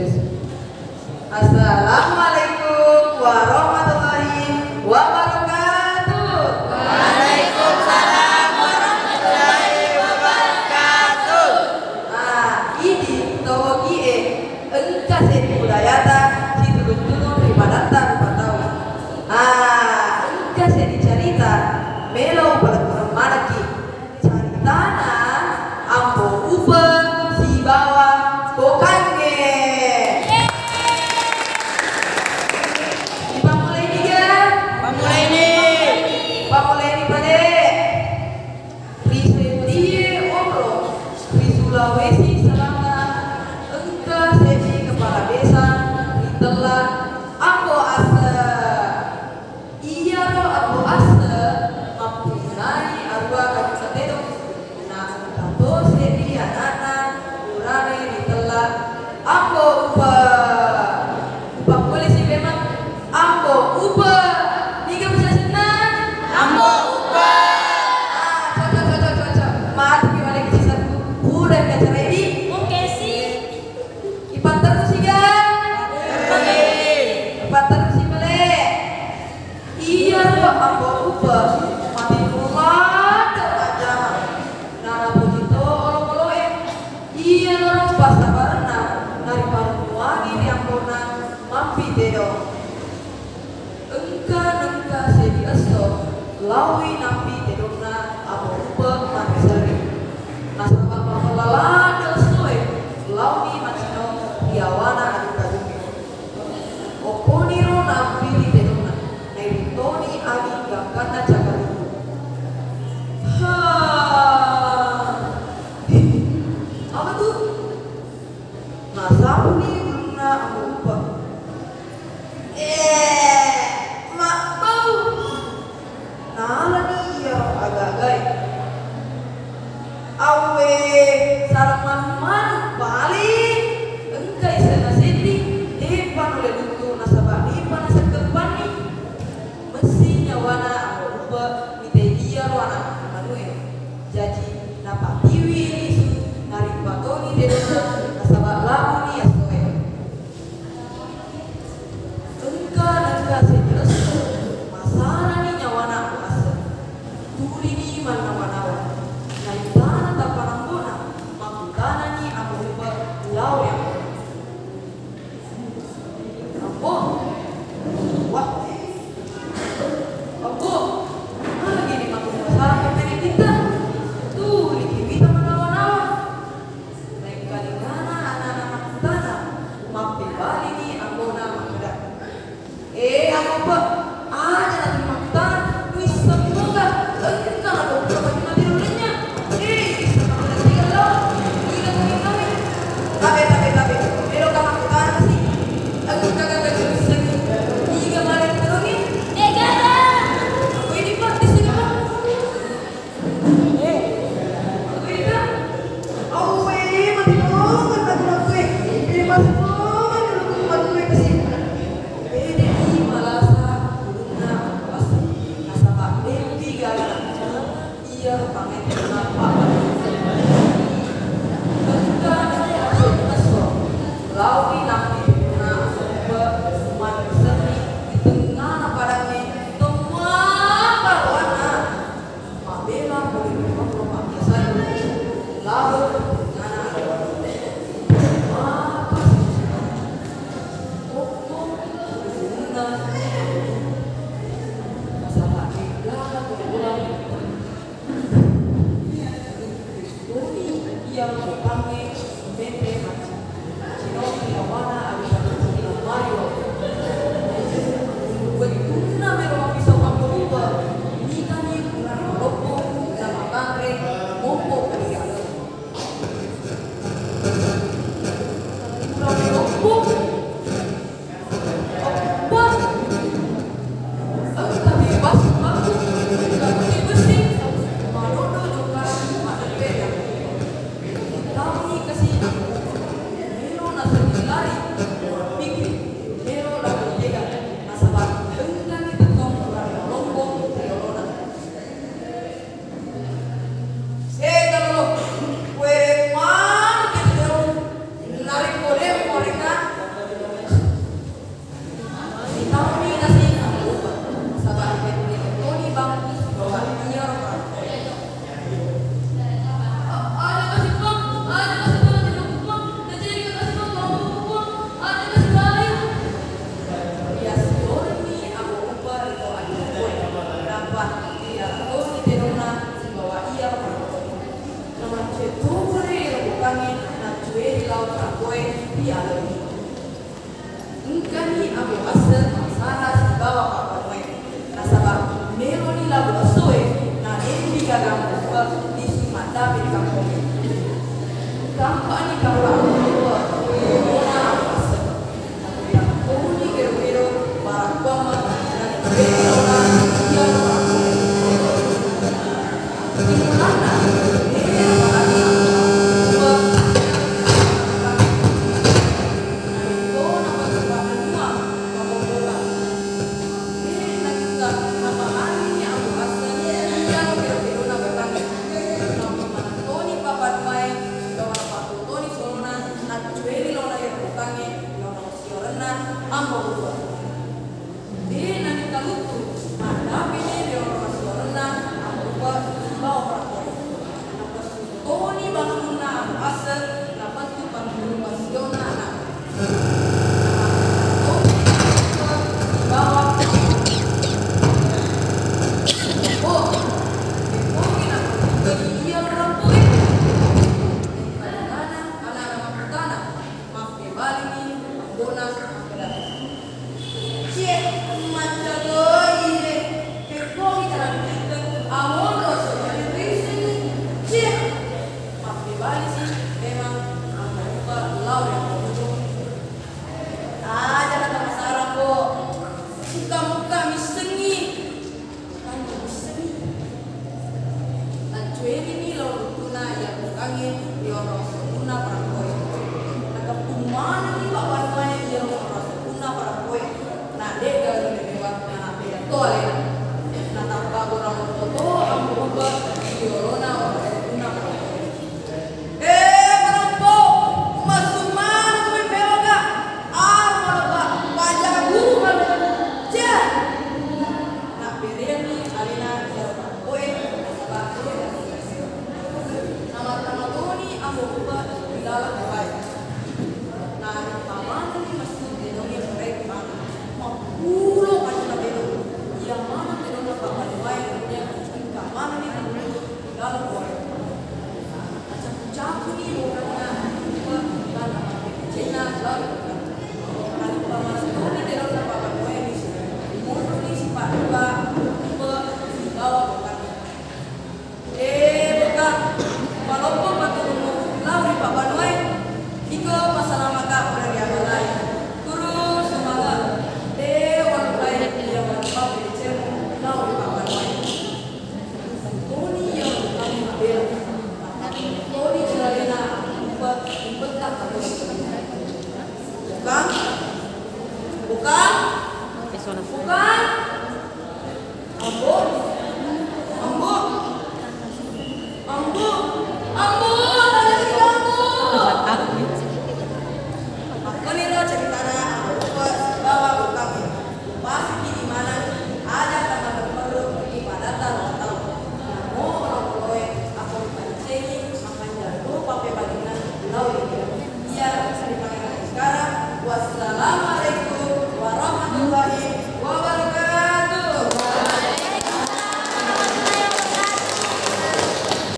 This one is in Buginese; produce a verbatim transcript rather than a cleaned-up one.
Assalamualaikum warahmatullahi wabarakatuh. Waalaikumsalam warahmatullahi wabarakatuh. Ah, idi towogie engka seddi budayata situlung-tulung ri padatta rupa tau. Ah, engka seddi carita melo upalekkereng manekki. Caritana Ambo Upe sibawa Bokangnge. Ipammulaini ga? Pammulaini. Pammulaini pale. Ri seddie onrong ri Sulawesi Selatan, engka seddi kepala desa ritella Ambo Asse. Iyaro Ambo Asse mappunnai aruwa kaju katedong, na engka to seddi ana'na purane ritella Ambo Upe. Upakkulle si memang Ambo Upe. Niga bahasa asenna? Ambo Upe. Ah, cocok, cocok, cocok. Matu ki balik ke sisatku. Pura acara ini. Oke, si. Ipatterusi ga? Ipatterusi pale. Iyaro Ambo Upe mati ladde majjama. Nanapoji to olokoloe. Iyanaro passabarenna nariparelluangi ri ambona mampi tedong. Engka nengka seddi esso laowi nampi tedonna Ambo Upe mappeseri. Nasaba mapella ladde essoe, laoni macinau ri yawana aju-kajungnge. Okkoniro naampiwi tedonna, nairittoni agi gangkanna cakkarukku. Ha. Ih, apa tu? Nasapuni ulunna Ambo Upe. Eh, mabbau. Nalani iyaro aga-agae. Awwe, sarang manu-manu bali. Engkai senna seddi, de'pa nulle luttu nasaba de'pa nasekkerupanni. Messi nyawana Ambo Upe mitai iyaro ana manue. Jaji napatiwi lisu, naripatoni tedonna nasaba labuni essoe. Engka nengka seddi esso, masarani nyawana Ambo Asse. Tulini mannawa-nawa. Naitana tappa nambona, makkutanani Ambo Upe lao ri ambona. Ambo. Wah. Ambo. Magi ni makkutanani kita? Tuliki wita mannawa-nawa. Naengkalingana anana makkutana, mappebalini ambona makkeda, "Eh, Ambo Upe, aja natuli makkutana, wisseng moga engka napoppura pati mati ro lennye. Eh, wisseng makkeda tiga lao, niga tuli mawe." "Tabe, tabe, tabe, meloka makkutana si, engka gaga wissengi niga male ri tedongnge?" "Degaga." "Widi, Pak, tisseng, Pak." Wita, awwe, mati tongeng nakku-nakkue. Bebas tongeng nakku-nakkue kasi. Pede ni malasa ulunna Ambo Asse. Nasaba de'pi gaga iya pangette nappa. Engka nengka seddi esso, laowi nampi ulunna Ambo Upe mansenni di tengngana padangnge tomma baroanna. Mabela pole ri onrong mabbiasae lao ri tengngana adawanna. Maka sisunna. Kokko ulunna. Nasaba de'gaga tau ulang. Toni iya Bokangnge mete maccinau ri yawana aju-kajungnge. Wettunna melo mabbiasa Ambo Upe, mitani pura maloppo namatanre mompo kaliga. Pura maloppo. Bos. Tapi pas aku, aku tiba sih, madodo juga ada beda. Tahu nih kasih, melo naseng lari, pikir, melo lari beda. Nasaba engkani tettong orang lombok, orang. Sega lo, kuere manu ki tau. Narekko de' muarenna, Koe ri aleng. Engkani Ambo Asseng massara sibawa pabbanuae, nasaba meloni labo essoe, na de'ni gaga Ambo Upa lisu maddapi ri kampongnge. Tampa'ni kapang Ambo Upa ri yolona Ambo Asseng. Napedakkoni gedo-gedo barakkuamma nalekke'ni lona iya barakkuamma. Ri bulanna, de' naparani Ambo Upa Narekko napateppa anua mabobboka. De' nakitta napahanini Ambo Asseng iyaro kero-kerona wetangnge. Nappa maneng toni pabbanuae sibawa napattutoni solona, naccueri lona iyaro wetangnge ri onrong siyorenna Ambo Upa. De' nanitaluttu, maddapini ri onrong assiwarenna Ambo Upa sibawa barakkoe. Napessu toni bangkunna Ambo Asseng, napettu pangguru passiona ana'na. Namatterang toni Ambo Upa sibawa barakkoe. Oh, mekkogi napettu iya barakkoe. Engka dungana ana'na makkutana, mappebalini abbona makkeda, "Cie, maccaloi de, pekkomi tanakkiteng, amonro sojari risengi, cie." Mappebalisi memang Ambo Upa lao ri Ambo Upa. Aja kata masarang, Bo. Mukka-mukka missengi. Tantu missengi. Naccuerini lao luttuna iya bukangnge ri onrong assepunna parakkoe. Nakeppung manenni pabbanuae iya onrong assepunna parakkoe. Na de'ga rilewa, na nappeda to alena. Natappa gora loppo to Ambo Upa ri yolona onrong assepunna parakkoe. Eh, marompo, massu maneng koe pewaga. Aro malebba, pajaguru malebba. Ceh. Nabbereanni alena iyaro parakkoe, nasaba de' nasengi. Namattama toni Ambo Upa ri laleng wae. Narippa manenni messu tenongnge purae pangeng. Mappulo kacuna tedong. Iya maneng tedonna pabbanuae, engka manenni tedong ri laleng wae. Nacapu-capuni bokanna Ambo Upa ri laleng wae.